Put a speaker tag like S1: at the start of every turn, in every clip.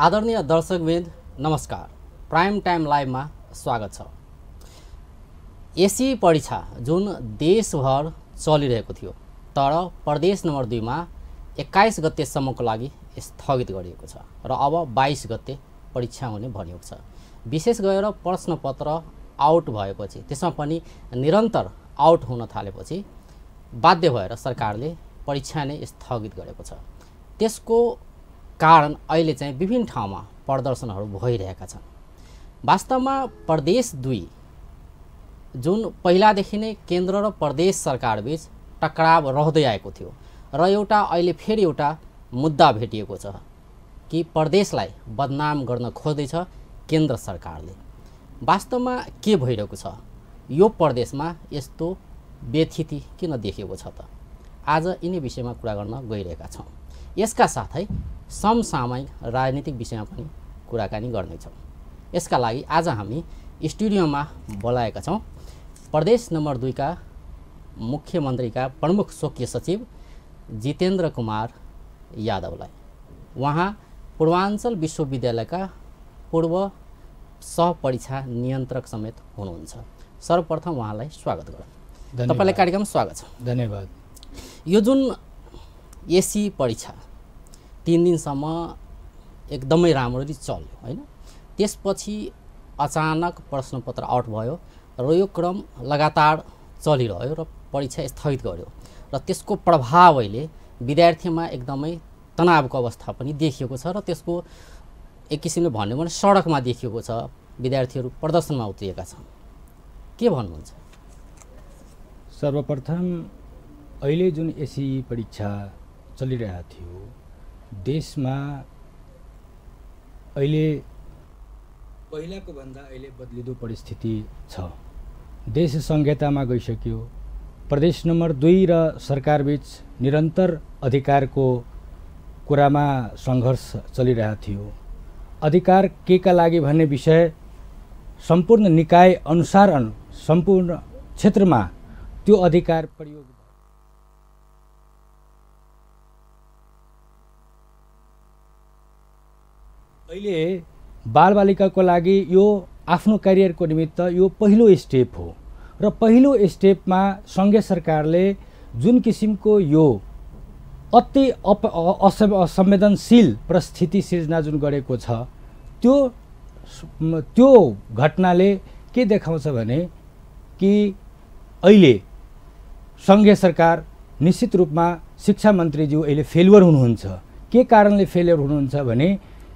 S1: आदरणीय दर्शकवृन्द नमस्कार। Prime time लाइभमा स्वागत छ। एसी परीक्षा जुन देशभर चलिरहेको थियो तर प्रदेश नम्बर 2 मा 21 गतेसम्मको लागि स्थगित गरिएको छ र अब 22 गते परीक्षा हुने भनिएको छ। विशेष गरेर प्रश्नपत्र आउट भएपछि त्यसमा पनि निरन्तर आउट हुन थालेपछि बाध्य भएर सरकारले परीक्षा नै स्थगित गरेको छ। त्यसको कारण अहिले चाहिँ विभिन्न ठाउँमा प्रदर्शनहरू भइरहेका छन्। वास्तवमा प्रदेश 2 जुन पहिलादेखि नै केन्द्र र प्रदेश सरकारबीच टकराव रहँदै आएको थियो र अहिले फेरि एउटा मुद्दा भेटिएको छ कि प्रदेशलाई बदनाम गर्न खोज्दैछ केन्द्र सरकारले। वास्तवमा के भइरहेको छ, यो प्रदेशमा यस्तो व्यथिति किन देखिएको छ त? आज यिनै विषयमा कुरा गर्न गइरहेका छौँ। यसका साथै समसामयिक राजनीतिक विषयमा पनि कुराकानी गर्नेछौँ। यसका लागि आज हामी स्टुडियोमा बोलाएका छौँ प्रदेश नम्बर 2 का मुख्यमन्त्रीका प्रमुख स्वकीय सचिव जितेन्द्र कुमार यादवलाई। उहाँ पूर्वाञ्चल विश्वविद्यालयका पूर्व सहपरीक्षा नियन्त्रक समेत हुनुहुन्छ। सर्वप्रथम उहाँलाई स्वागत गरौँ। तपाईलाई कार्यक्रममा स्वागत छ।
S2: धन्यवाद।
S1: यो जुन एसी परीक्षा 3 दिनसम्म एकदमै राम्ररी चल्यो हैन, त्यसपछि अचानक प्रश्नपत्र आउट भयो र यो क्रम लगातार चलिरह्यो र परीक्षा स्थगित गर्यो र त्यसको प्रभाव अहिले विद्यार्थीमा एकदमै तनावको अवस्था पनि देखिएको छ र त्यसको एक किसिमले भन्यो भने सडकमा देखिएको छ। विद्यार्थीहरू प्रदर्शनमा उत्रिएका छन्। के भन्नुहुन्छ?
S2: सर्वप्रथम अहिले जुन एसी परीक्षा चलिरहेको थियो देशमा अहिले पहिलाको भन्दा अहिले बदलिदो परिस्थिति छ। देश संहितामा गइसक्यो। प्रदेश नम्बर 2 र सरकारबीच निरन्तर अधिकारको कुरामा सङ्घर्ष चलिरहेको थियो। अधिकार के का लागि भन्ने विषय सम्पूर्ण निकाय अनुसार सम्पूर्ण क्षेत्रमा त्यो अधिकार प्रयोग अहिले बालबालिकाको लागि यो आफ्नो करियरको निमित्त यो पहिलो स्टेप हो र पहिलो स्टेपमा सङ्घीय सरकारले जुन किसिमको यो अति असंवेदनशील परिस्थिति सिर्जना जुन गरेको छ त्यो घटनाले के देखाउँछ भने कि अहिले सङ्घीय सरकार निश्चित रूपमा शिक्षा मन्त्रीज्यू अहिले फेलियर हुनुहुन्छ। के कारणले फेलियर हुनुहुन्छ भने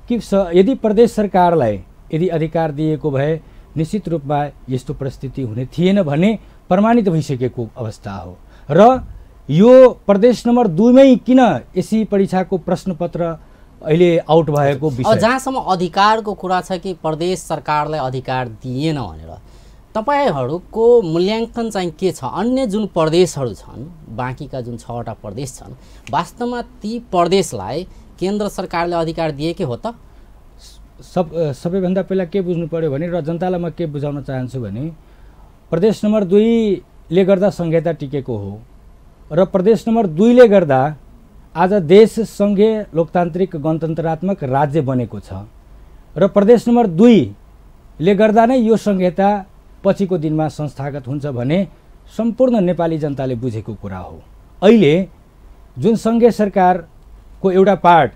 S2: कि यदि प्रदेश सरकारलाई यदि अधिकार दिएको भए निश्चित रूपमा यस्तो परिस्थिति हुने थिएन भने प्रमाणित भइसकेको अवस्था हो। र यो प्रदेश नम्बर 2 मै किन एसी परीक्षाको प्रश्नपत्र अहिले आउट भएको विषय
S1: जहाँसम्म अधिकारको कुरा छ कि प्रदेश सरकारलाई अधिकार दिएन भनेर तपाईहरूको मूल्याङ्कन चाहिँ के छ? अन्य जुन प्रदेशहरू छन्, बाँकीका जुन 6वटा प्रदेश छन्, वास्तवमा ती प्रदेशलाई केन्द्र सरकारले अधिकार दिएकै हो त?
S2: सबैभन्दा पहिला के बुझ्नु पर्यो भने र जनतालाई म के बुझाउन चाहन्छु भने प्रदेश नम्बर 2 ले गर्दा संहिता टिकेको हो र प्रदेश नम्बर 2 ले गर्दा आज देश संघीय लोकतान्त्रिक गणतन्त्रात्मक राज्य बनेको छ र प्रदेश नम्बर 2 ले गर्दा नै यो संहिता पछिको दिनमा संस्थागत हुन्छ भने सम्पूर्ण नेपाली जनताले बुझेको कुरा हो। अहिले जुन संघीय सरकारको एउटा पार्ट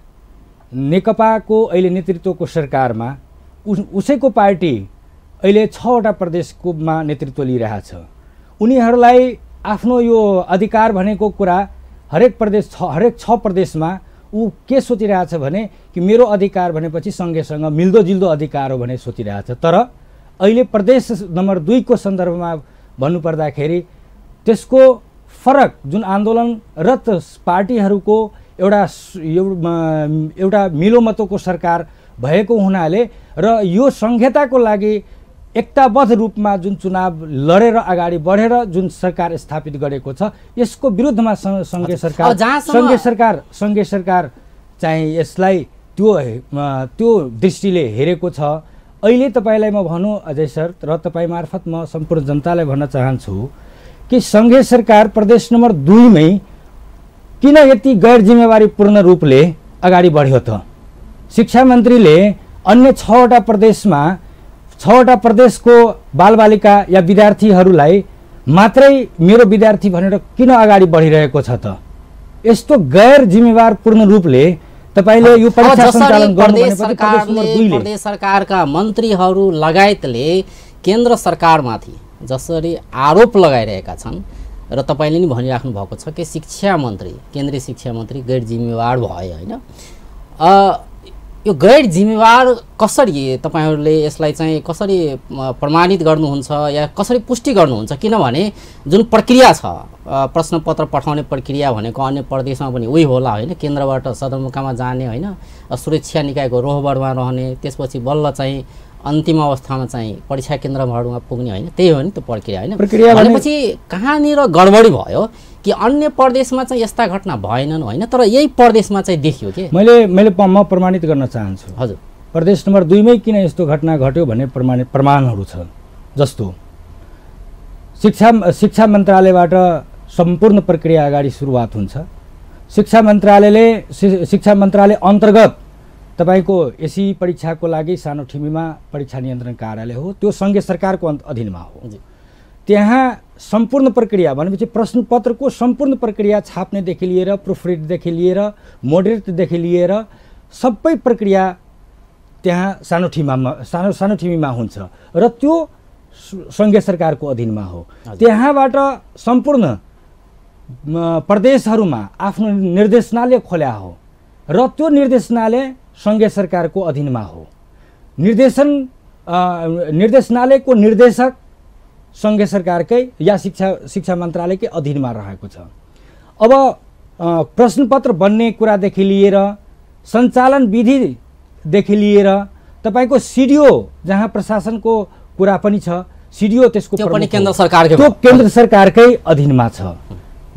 S2: नेकपाको अहिले नेतृत्वको सरकारमा उसैको पार्टी अहिले 6वटा प्रदेशकोमा नेतृत्व लिइरहेछ। उनीहरूलाई आफ्नो यो अधिकार भनेको कुरा हरेक 6 प्रदेशमा ऊ के सोचिरहेछ भने कि मेरो अधिकार भनेपछि सँगैसँग मिल्दोजुल्दो अधिकार हो भने सोचिरहेछ। तर अहिले प्रदेश नम्बर 2 को सन्दर्भमा भन्नुपर्दाखेरि त्यसको फरक जुन आन्दोलनरत पार्टीहरूको एउटा मिलोमतोको सरकार भएको हुनाले र यो संहिताको लागि एकताबद्ध रूपमा जुन चुनाव लडेर अगाडि बढेर जुन सरकार स्थापित गरेको छ यसको विरुद्धमा संघीय सरकार चाहिँ यसलाई त्यो दृष्टिले हेरेको छ। अहिले तपाईलाई म भनौँ अजय सर र तपाईँ मार्फत म सम्पूर्ण जनतालाई भन्न चाहन्छु कि संघीय सरकार प्रदेश नम्बर 2 मै किन यति गैर जिम्मेवारीपूर्ण रूपले अगाडि बढ्यो त? शिक्षा मन्त्रीले अन्य 6वटा प्रदेशमा 6वटा प्रदेशको बालबालिका या विद्यार्थीहरूलाई मात्रै मेरो विद्यार्थी भनेर किन अगाडि बढिरहेको छ त? यस्तो गैर जिम्मेवारपूर्ण रूपले तपाईले यो परीक्षा सञ्चालन गर्नु भनेपछि
S1: प्रदेश सरकारका मन्त्रीहरू लगायतले केन्द्र सरकारमाथि जसरी आरोप लगाइरहेका छन् र तपाईले नि भनिराख्नु भएको छ कि शिक्षा मन्त्री, केन्द्रीय शिक्षा मन्त्री गैर जिम्मेवार भए हैन। यो गैर जिम्मेवार कसरी तपाईहरूले यसलाई चाहिँ कसरी प्रमाणित गर्नुहुन्छ या कसरी पुष्टि गर्नुहुन्छ? किनभने जुन प्रक्रिया छ प्रश्नपत्र पठाउने प्रक्रिया भनेको अन्य प्रदेशमा पनि उही होला हैन, केन्द्रबाट सदरमुकाममा जाने हैन, सुरक्षा निकायको रोहबरमा रहने, त्यसपछि बल्ल चाहिँ अन्तिम अवस्थामा चाहिँ परीक्षा केन्द्रहरूमा पुग्ने हैन, त्यही हो नि त प्रक्रिया हैन। भनेपछि कहाँनिर गडबडी भयो कि अन्य प्रदेशमा चाहिँ यस्ता घटना भएनन् हैन, तर यही प्रदेशमा चाहिँ देखियो के?
S2: मैले म प्रमाणित गर्न चाहन्छु।
S1: हजुर,
S2: प्रदेश नम्बर 2 मै किन यस्तो घटना घट्यो भन्ने प्रमाणहरू छ। जस्तो शिक्षा मन्त्रालयबाट सम्पूर्ण प्रक्रिया अगाडि सुरुवात हुन्छ। शिक्षा मन्त्रालय अन्तर्गत तपाईको एसी परीक्षाको लागि सानो ठिमीमा परीक्षा नियन्त्रण कार्यालय हो, त्यो संघीय सरकारको अधीनमा हो। त्यहाँ सम्पूर्ण प्रक्रिया भनेपछि प्रश्नपत्रको सम्पूर्ण प्रक्रिया छाप्नेदेखि लिएर प्रुफरिडदेखि लिएर मोडरेटदेखि लिएर सबै प्रक्रिया त्यहाँ सानो ठिमीमा हुन्छ र त्यो संघीय सरकारको अधीनमा हो। त्यहाँबाट सम्पूर्ण प्रदेशहरूमा आफ्नो निर्देशनालय खोल्या हो र त्यो निर्देशनालय संघीय सरकारको अधीनमा हो। निर्देशनालयको निर्देशक संघीय सरकारकै या शिक्षा मन्त्रालयकै अधीनमा रहेको छ। अब प्रश्नपत्र बन्ने कुरादेखि लिएर सञ्चालन विधिदेखि लिएर तपाईको सिडिओ जहाँ प्रशासनको कुरा पनि छ, सिडिओ त्यसको
S1: पनि केन्द्र
S2: सरकारकै अधीनमा छ।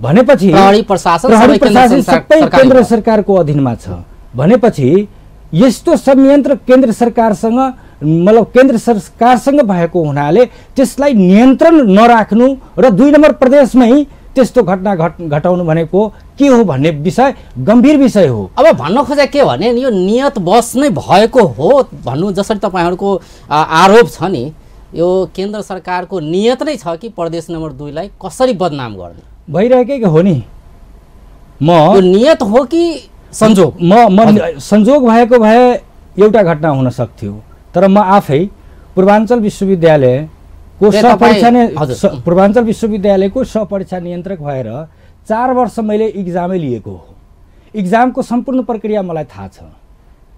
S2: भनेपछि
S1: प्रहरी प्रशासन
S2: सबै केन्द्र सरकारको अधीनमा छ। भनेपछि यस्तो संयन्त्र केन्द्र सरकारसँग मतलब केन्द्र सरकारसँग भएको हुनाले त्यसलाई नियन्त्रण नराख्नु र 2 नम्बर प्रदेशमै त्यस्तो घटना घटाउनु भनेको के हो भन्ने विषय गम्भीर विषय हो।
S1: अब भन्न खोजे के भने यो नियत बस नै भएको हो भन्नु, जसरी तपाईहरुको आरोप छ नि, यो केन्द्र सरकारको नियत नै छ कि प्रदेश नम्बर 2 लाई कसरी बदनाम गर्ने
S2: भइरहेकै हो नि।
S1: यो नियत हो कि संजोग?
S2: संजोग भएको भए एउटा घटना हुन सक्थ्यो, तर म आफै पूर्वाञ्चल विश्वविद्यालयको सहपरीक्षा नियन्त्रक भएर 4 वर्ष मैले इक्जामै लिएको हो। इक्जामको सम्पूर्ण प्रक्रिया मलाई थाहा छ।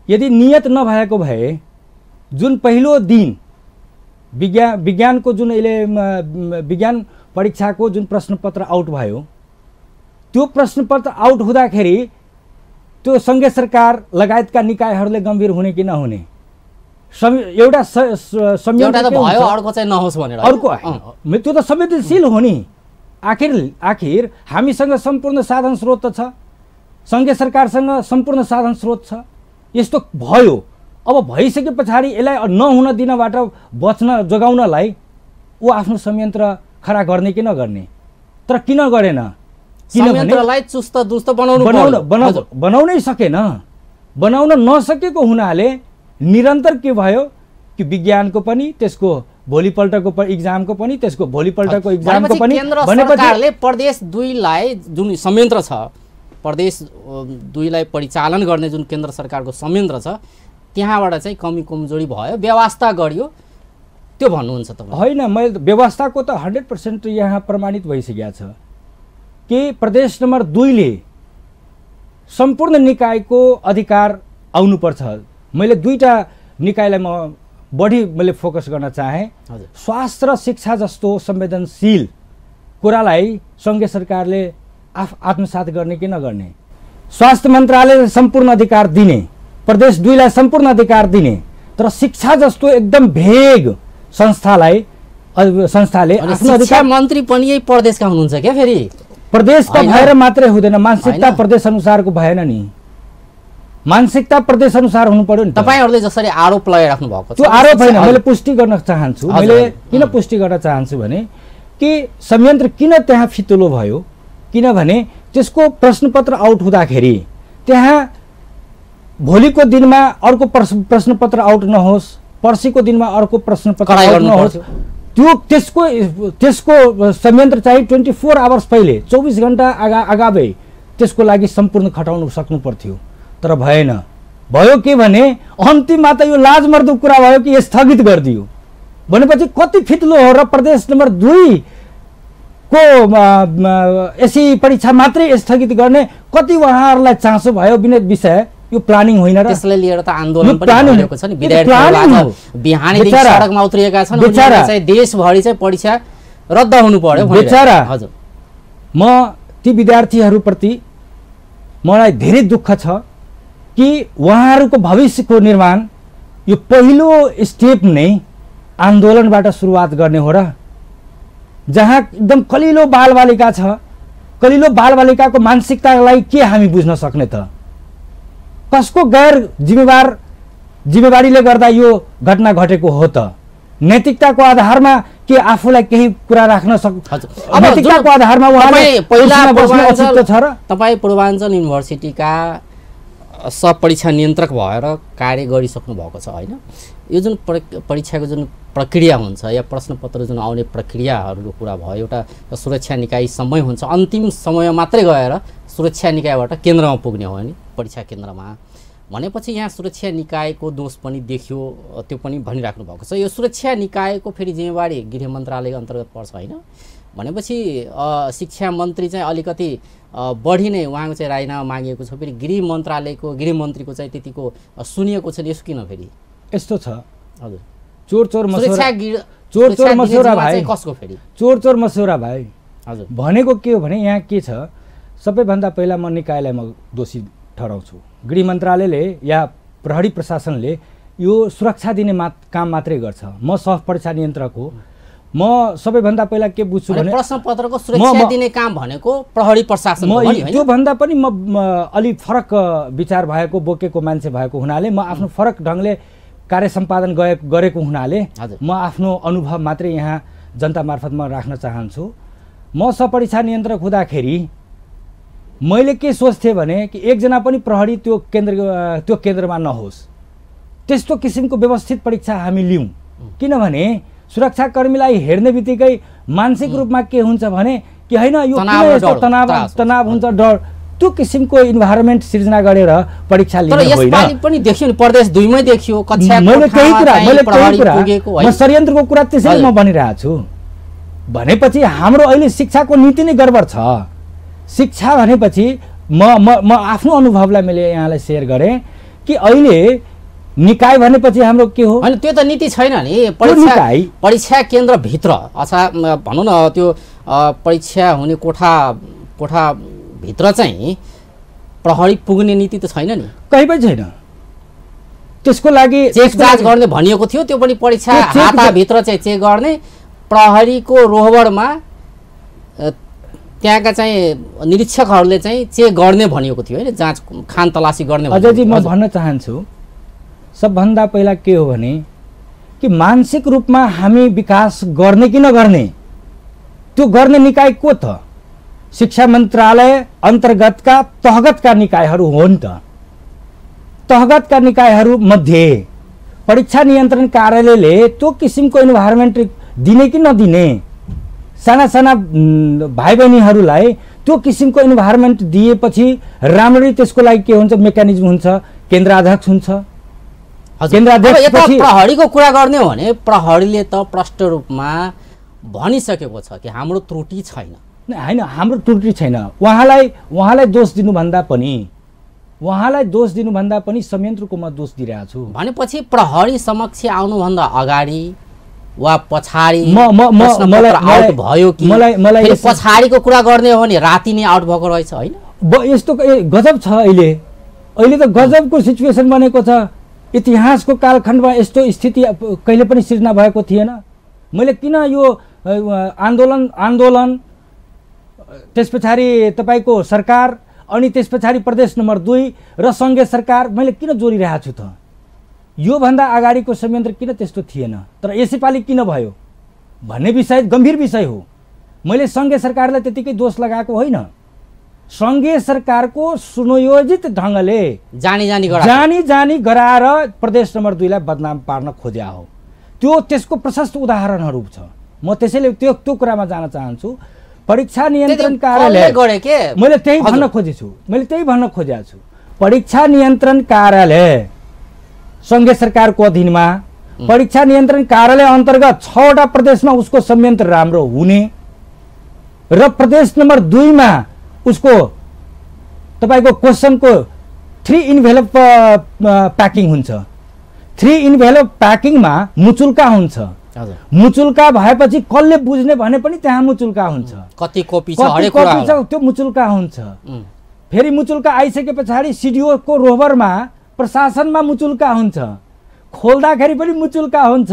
S2: यदि नियत नभएको भए जुन पहिलो दिन विज्ञानको जुन विज्ञान परीक्षाको जुन प्रश्नपत्र आउट भयो, त्यो प्रश्नपत्र आउट हुँदाखेरि त्यो संघीय सरकार लगायतका निकायहरूले गम्भीर हुने कि नहुने एउटा
S1: संयन्त्र भयो, अर्को चाहिँ नहोस् भनेर।
S2: अर्को त्यो त संवेदनशील हो नि। आखिर हामीसँग सम्पूर्ण साधन स्रोत त छ, संघीय सरकारसँग सम्पूर्ण साधन स्रोत छ। यस्तो भयो, अब भइसके पछाडि यसलाई नहुन दिनबाट जोगाउनलाई ऊ आफ्नो संयन्त्र खडा गर्ने कि नगर्ने? तर किन गरेन?
S1: संयन्त्रलाई चुस्त दुस्त
S2: बनाउनै सकेन। बनाउन नसकेको हुनाले निरन्तर के भयो कि विज्ञानको पनि, त्यसको भोलिपल्टको इक्जामको पनि, त्यसको भोलिपल्टको इक्जामको पनि
S1: सरकारले प्रदेश 2 लाई जुन संयन्त्र छ, प्रदेश 2 लाई परिचालन गर्ने जुन केन्द्र सरकारको संयन्त्र छ, त्यहाँबाट चाहिँ कमी कमजोरी भयो, व्यवस्था गरियो, त्यो भन्नुहुन्छ तपाईँ?
S2: होइन, मैले व्यवस्थाको त 100% यहाँ प्रमाणित भइसकेको छ कि प्रदेश नम्बर 2 ले सम्पूर्ण निकायको अधिकार आउनुपर्छ। मैले 2टा निकायलाई मैले फोकस गर्न चाहे। स्वास्थ्य र शिक्षा जस्तो संवेदनशील कुरालाई संघीय सरकारले आत्मसात गर्ने कि नगर्ने? स्वास्थ्य मन्त्रालयले सम्पूर्ण अधिकार दिने, प्रदेश 2 लाई सम्पूर्ण अधिकार दिने, तर शिक्षा जस्तो एकदम भेग संस्थाले आफ्नो
S1: अधिकार मन्त्री पनि यही प्रदेशका हुनुहुन्छ क्या? फेरि
S2: प्रदेशका भएर मात्रै हुँदैन, मानसिकता प्रदेश अनुसारको भएन नि। मानसिकता प्रदेश अनुसार हुनु पर्यो नि।
S1: तपाईहरुले जसरी आरोप लगाइराख्नु भएको छ,
S2: त्यो आरोप होइन, मैले पुष्टि गर्न चाहन्छु। मैले किन पुष्टि गर्न चाहन्छु भने कि संयन्त्र किन त्यहाँ फितुलो भयो, किनभने त्यसको प्रश्नपत्र आउट हुँदाखेरि त्यहाँ भोलिको दिनमा अर्को प्रश्नपत्र आउट नहोस्, पर्सिको दिनमा अर्को प्रश्नपत्र आउट नहोस्, त्यो त्यसको संयन्त्र चाहिँ 24 आवर्स पहिले 24 घण्टा अगावै त्यसको लागि सम्पूर्ण खटाउन सक्नु पर्थ्यो, तर भएन। भयो के भने अन्तिममा त यो लाजमर्दो कुरा भयो कि स्थगित गरिदियो भनेपछि कति फितलो हो र प्रदेश नम्बर 2 को एसी परीक्षा मात्रै स्थगित गर्ने कति उहाँहरूलाई चासो भयो बिना विषय यो प्लानिङ होइन र
S1: त्यसले लिएर त आन्दोलन पनि भएको छ नि। विद्यार्थीहरू आज बिहानैदेखि सडकमा उत्रिएका छन्, उनीहरूले चाहिँ देशभरि चाहिँ परीक्षा रद्द हुनु पर्यो
S2: बेचारा।
S1: हजुर,
S2: म ती विद्यार्थीहरूप्रति मलाई धेरै दुःख छ कि उहाँहरूको भविष्यको निर्माण यो पहिलो स्टेप नै आन्दोलनबाट सुरुवात गर्ने हो र। जहाँ एकदम कलिलो बालबालिका छ, कलिलो बालबालिकाको मानसिकतालाई के हामी बुझ्न सक्ने त? कसको गैर जिम्मेवारीले गर्दा यो घटना घटेको हो त? नैतिकताको आधारमा के आफूलाई केही कुरा राख्न नैतिकताको आधारमा उहाँले
S1: पहिला
S2: औचित्य छ र?
S1: तपाईँ पूर्वाञ्चल युनिभर्सिटीका सहपरीक्षा नियन्त्रक भएर कार्य गरिसक्नु भएको छ होइन? यो जुन परीक्षाको जुन प्रक्रिया हुन्छ या प्रश्नपत्र जुन आउने प्रक्रियाहरूको कुरा भयो, एउटा सुरक्षा निकायसम्मै हुन्छ, अन्तिम समय मात्रै गएर सुरक्षा निकायबाट केन्द्रमा पुग्ने हो नि परीक्षा केन्द्रमा भनेपछि यहाँ सुरक्षा निकायको दोष पनि देखियो, त्यो पनि भनिराख्नु भएको छ। यो सुरक्षा निकायको फेरि जिम्मेवारी गृह मन्त्रालय अन्तर्गत पर्छ होइन? भनेपछि शिक्षा मन्त्री चाहिँ अलिकति बढी नै उहाँको चाहिँ राजीनामा मागिएको छ, फेरि गृह मन्त्रालयको गृहमन्त्रीको चाहिँ त्यतिको सुनिएको छ। यसो किन फेरि
S2: यस्तो छ?
S1: हजुर,
S2: चोर मस्यौरा भाइ,
S1: कसको फेरि
S2: चोर मस्यौरा भाइ?
S1: हजुर,
S2: भनेको के हो भने यहाँ के छ, सबैभन्दा पहिला म निकायलाई म दोषी ठहराउँछु। गृह मन्त्रालयले या प्रहरी प्रशासनले यो सुरक्षा दिने काम मात्रै गर्छ। म सहपरीक्षा नियन्त्रक हो, म सबैभन्दा पहिला के बुझ्छु भने
S1: प्रश्नपत्रको सुरक्षा दिने काम भनेको प्रहरी प्रशासन हो नि।
S2: त्यो भन्दा पनि म अलि फरक विचार भएको बोकेको मान्छे भएको हुनाले, म आफ्नो फरक ढङ्गले कार्य सम्पादन गरेको हुनाले म आफ्नो अनुभव मात्रै यहाँ जनता मार्फत म राख्न चाहन्छु। म सहपरीक्षा नियन्त्रक हुँदाखेरि मैले के सोच्थेँ भने कि एकजना पनि प्रहरी त्यो केन्द्रमा नहोस्, त्यस्तो किसिमको व्यवस्थित परीक्षा हामी लिउँ। किनभने सुरक्षाकर्मीलाई हेर्ने बित्तिकै मानसिक रूपमा के हुन्छ भने कि होइन यो तनाव हुन्छ, डर, त्यो किसिमको इन्भाइरोमेन्ट सिर्जना गरेर परीक्षा लिनु होइन।
S1: पनि देखियो नि प्रदेश 2 मै देखियो कक्षा
S2: मैले म षड्यन्त्रको कुरा त्यसैले म भनिरहेको छु। भनेपछि हाम्रो अहिले शिक्षाको नीति नै गडबड छ। शिक्षा भनेपछि म आफ्नो अनुभवलाई मैले यहाँलाई सेयर गरेँ कि अहिले निकाय भनेपछि हाम्रो के हो?
S1: होइन, त्यो त नीति छैन नि। परीक्षा केन्द्रभित्र अथवा भनौँ न त्यो परीक्षा हुने कोठा भित्र चाहिँ प्रहरी पुग्ने नीति त छैन नि,
S2: कहीँ पनि छैन। त्यसको लागि
S1: चेक जाँच गर्ने भनिएको थियो, त्यो पनि परीक्षा हाताभित्र चाहिँ चेक गर्ने, प्रहरीको रोहबरमा त्यहाँका चाहिँ निरीक्षकहरूले चाहिँ चेक गर्ने भनिएको थियो होइन, जाँच खान तलासी गर्ने।
S2: अझै म भन्न चाहन्छु सबभन्दा पहिला के हो भने कि मानसिक रूपमा हामी विकास गर्ने कि नगर्ने, त्यो गर्ने निकाय को त? शिक्षा मन्त्रालय अन्तर्गतका तहगतका निकायहरू हो नि त। तहगतका निकायहरू मध्ये परीक्षा नियन्त्रण कार्यालयले त्यो किसिमको इन्भाइरोमेन्ट दिने कि नदिने, साना साना भाइ बहिनीहरूलाई त्यो किसिमको इन्भाइरोमेन्ट दिएपछि राम्ररी त्यसको लागि के हुन्छ, मेकानिजम हुन्छ, केन्द्राध्यक्ष हुन्छ।
S1: प्रहरीको कुरा गर्ने हो भने प्रहरीले त प्रष्ट रूपमा भनिसकेको छ कि हाम्रो त्रुटि छैन।
S2: होइन, हाम्रो त्रुटि छैन। उहाँलाई दोष दिनुभन्दा पनि संयन्त्रको म दोष दिइरहेको छु।
S1: भनेपछि प्रहरी समक्ष आउनुभन्दा अगाडि वा पछाडि
S2: मलाई
S1: भयो कि मलाई पछाडिको कुरा गर्ने हो भने राति नै आउट भएको रहेछ होइन?
S2: यस्तो गजब छ। अहिले त गजबको सिचुएसन बनेको छ। इतिहासको कालखण्डमा यस्तो स्थिति कहिले पनि सिर्जना भएको थिएन। मैले किन यो आन्दोलन त्यस पछाडि तपाईँको सरकार अनि त्यस पछाडि प्रदेश नम्बर 2 र सङ्घीय सरकार मैले किन जोडिरहेको छु त? योभन्दा अगाडिको संयन्त्र किन त्यस्तो थिएन तर यसैपालि किन भयो भन्ने विषय गम्भीर विषय हो। मैले सङ्घीय सरकारलाई त्यतिकै दोष लगाएको होइन। सङ्घीय सरकारको सुनियोजित ढङ्गले
S1: जानी
S2: जानी गराएर प्रदेश नम्बर 2 लाई बदनाम पार्न खोज्या हो। त्यसको प्रशस्त उदाहरणहरू छ। म त्यसैले त्यो कुरामा जान चाहन्छु। परीक्षा नियन्त्रण कार्यालय मैले त्यही भन्न खोजेको छु। परीक्षा नियन्त्रण कार्यालय सङ्घीय सरकारको अधीनमा, परीक्षा नियन्त्रण कार्यालय अन्तर्गत 6 वटा प्रदेशमा उसको संयन्त्र राम्रो हुने र प्रदेश नम्बर 2 मा उसको तपाईको क्वेशनको 3 इन्भेलप प्याकिङ हुन्छ। 3 इन्भेलप प्याकिङमा मुचुल्का हुन्छ। मुचुल्का भएपछि कसले बुझ्ने भने पनि त्यहाँ मुचुल्का हुन्छ।
S1: कति कपी छ हरेक कुरा
S2: छ त्यो मुचुल्का हुन्छ। फेरि मुचुल्का आइसके पछाडि सिडिओ को रोभरमा प्रशासनमा मुचुल्का हुन्छ। खोल्दाखेरि पनि मुचुल्का हुन्छ।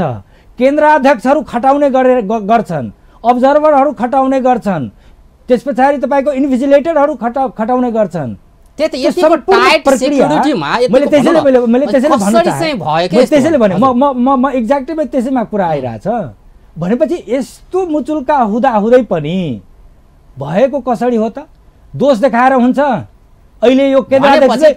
S2: केन्द्राध्यक्षहरू खटाउने गर्छन्, अब्जर्भरहरू खटाउने गर्छन्, त्यस पछाडि तपाईको इन्भिजिलेटरहरू खटाउने गर्छन्। त्यसैले भने म एक्ज्याक्टली त्यसैमा कुरा आइरहेछ। भनेपछि यस्तो मुचुल्का हुँदै पनि भएको कसरी हो त? दोष देखाएर हुन्छ? अहिले यो केन्द्राध्यक्षले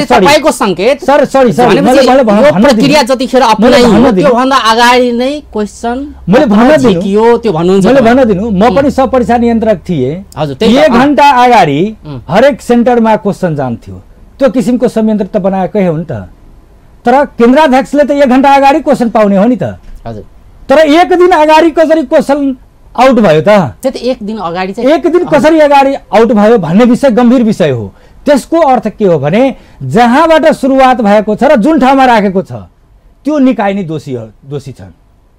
S1: तपाईको संकेत प्रक्रिया जतिखेर अपनाइयो त्योभन्दा अगाडि नै क्वेशन
S2: मैले भन्न दिनु म पनि सब परीक्षा नियन्त्रक थिएँ। 1 घण्टा अगाडि हरेक सेन्टरमा क्वेशन जान्थ्यो। त्यो किसिमको संयन्त्र त बनाएकै हो नि त। तर केन्द्राध्यक्षले त 1 घण्टा अगाडि क्वेशन पाउने हो नि त। तर 1 दिन अगाडि कसरी क्वेशन आउट भयो त?
S1: एक दिन अगाडि
S2: कसरी अगाडि आउट भयो भन्ने विषय गम्भीर विषय हो। त्यसको अर्थ के हो भने जहाँबाट सुरुवात भएको छ र जुन ठाउँमा राखेको छ त्यो निकाय नै दोषी छन्।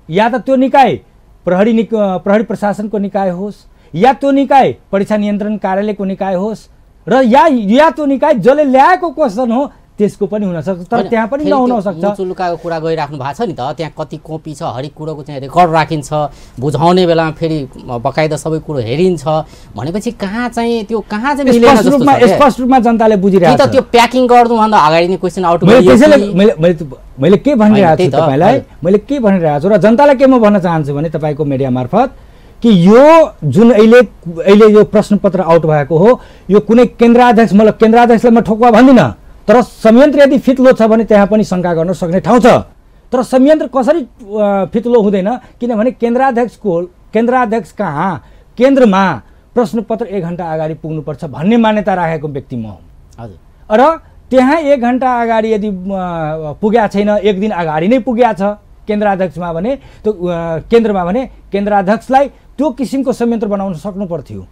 S2: या त त्यो निकाय प्रहरी प्रशासनको निकाय होस्, या त्यो निकाय परीक्षा नियन्त्रण कार्यालयको निकाय होस्, र या त्यो निकाय जसले ल्याएको क्वेशन हो त्यसको पनि हुन सक्छ। तर त्यहाँ पनि नहुन सक्छ।
S1: मुचुल्काको कुरा गरिराख्नु भएको छ नि त। त्यहाँ कति कपी छ हरेक कुरोको चाहिँ रेकर्ड राखिन्छ। बुझाउने बेलामा फेरि बकाइदा सबै कुरो हेरिन्छ भनेपछि कहाँ चाहिँ मिलेन जस्तो छ।
S2: स्पष्ट रूपमा जनताले बुझिरहेको छ।
S1: त्यो प्याकिङ गर्नुभन्दा अगाडि नै क्वेशन आउट
S2: मैले के भनिरहेको छु तपाईलाई, मैले के भनिरहेको छु र जनतालाई के म भन्न चाहन्छु भने तपाईको मिडिया मार्फत कि यो जुन अहिले यो प्रश्नपत्र आउट भएको हो यो कुनै केन्द्राध्यक्षलाई म ठोक्वा भन्दिनँ। तर संयन्त्र यदि फितलो छ भने त्यहाँ पनि शङ्का गर्न सक्ने ठाउँ छ। तर संयन्त्र कसरी फितलो हुँदैन? किनभने केन्द्राध्यक्ष कहाँ केन्द्रमा प्रश्नपत्र 1 घण्टा अगाडि पुग्नुपर्छ भन्ने मान्यता राखेको व्यक्ति म हुँ। र त्यहाँ 1 घण्टा अगाडि यदि पुग्या छैन, 1 दिन अगाडि नै पुग्या छ केन्द्राध्यक्षमा भने त्यो केन्द्रमा भने केन्द्राध्यक्षलाई त्यो किसिमको संयन्त्र बनाउन सक्नु पर्थ्यो।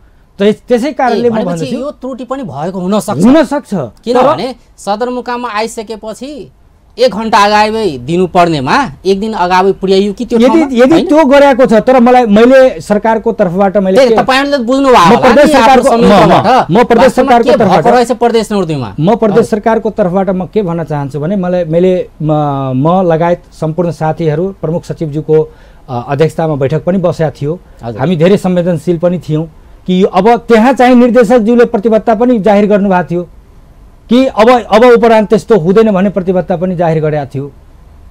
S2: त्यसै कारणले म भन्छु
S1: यो त्रुटि पनि भएको हुन सक्छ। किनभने सदरमुकाममा आइसकेपछि 1 घण्टा अगाडि दिनुपर्नेमा 1 दिन अगाडि पुर्याइयो कि त्यो
S2: यदि त्यो गरेको छ। तर मैले सरकारको तर्फबाट
S1: तपाईहरुले बुझ्नु भयो
S2: प्रदेश सरकारको
S1: तर्फबाट प्रदेश नम्बर 2 मा
S2: म प्रदेश सरकारको तर्फबाट म के भन्न चाहन्छु भने म लगायत सम्पूर्ण साथीहरू प्रमुख सचिवज्यूको अध्यक्षतामा बैठक पनि बसेका थियो। हामी धेरै संवेदनशील पनि थियौं कि अब त्यहाँ चाहिँ निर्देशकज्यूले प्रतिबद्धता पनि जाहेर गर्नुभएको थियो कि अब उपरान्त त्यस्तो हुँदैन भन्ने प्रतिबद्धता पनि जाहेर गरेका थियो।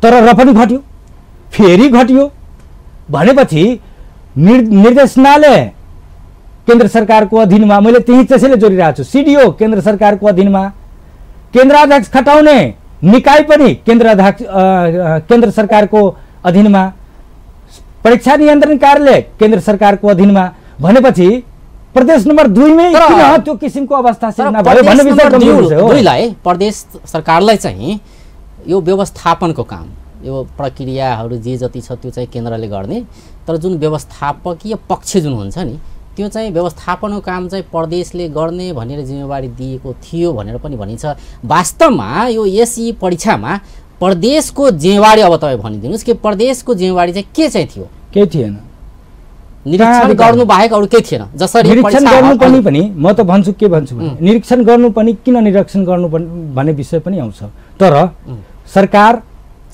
S2: तर र पनि घट्यो, फेरि घट्यो भनेपछि निर्देशनालय केन्द्र सरकारको अधीनमा, मैले त्यसैले जोडिरहेको छु। सिडिओ केन्द्र सरकारको अधीनमा, केन्द्राध्यक्ष खटाउने निकाय पनि केन्द्र सरकारको अधीनमा, परीक्षा नियन्त्रण कार्यालय केन्द्र सरकारको अधीनमा भनेपछि प्रदेश नम्बर 2 मै किन त्यो किसिमको अवस्था सिर्जना भयो भन्ने विषय गम्भीर हो।
S1: प्रदेश सरकारलाई चाहिँ यो व्यवस्थापनको काम, यो प्रक्रियाहरू जे जति छ त्यो चाहिँ केन्द्रले गर्ने, तर जुन व्यवस्थापकीय पक्ष जुन हुन्छ नि त्यो चाहिँ व्यवस्थापनको काम चाहिँ प्रदेशले गर्ने भनेर जिम्मेवारी दिएको थियो भनेर पनि भनिन्छ। वास्तवमा यो एसई परीक्षामा प्रदेशको जिम्मेवारी अब तपाईँ भनिदिनुहोस् कि प्रदेशको जिम्मेवारी चाहिँ के चाहिँ थियो?
S2: केही थिएन।
S1: निरीक्षण गर्नु बाहेक अरु केही थिएन। जसरी
S2: निरीक्षण गर्नु पनि म त भन्छु के भन्छु भने निरीक्षण गर्नु पनि किन निरीक्षण गर्नु भन्ने विषय पनि आउँछ। तर सरकार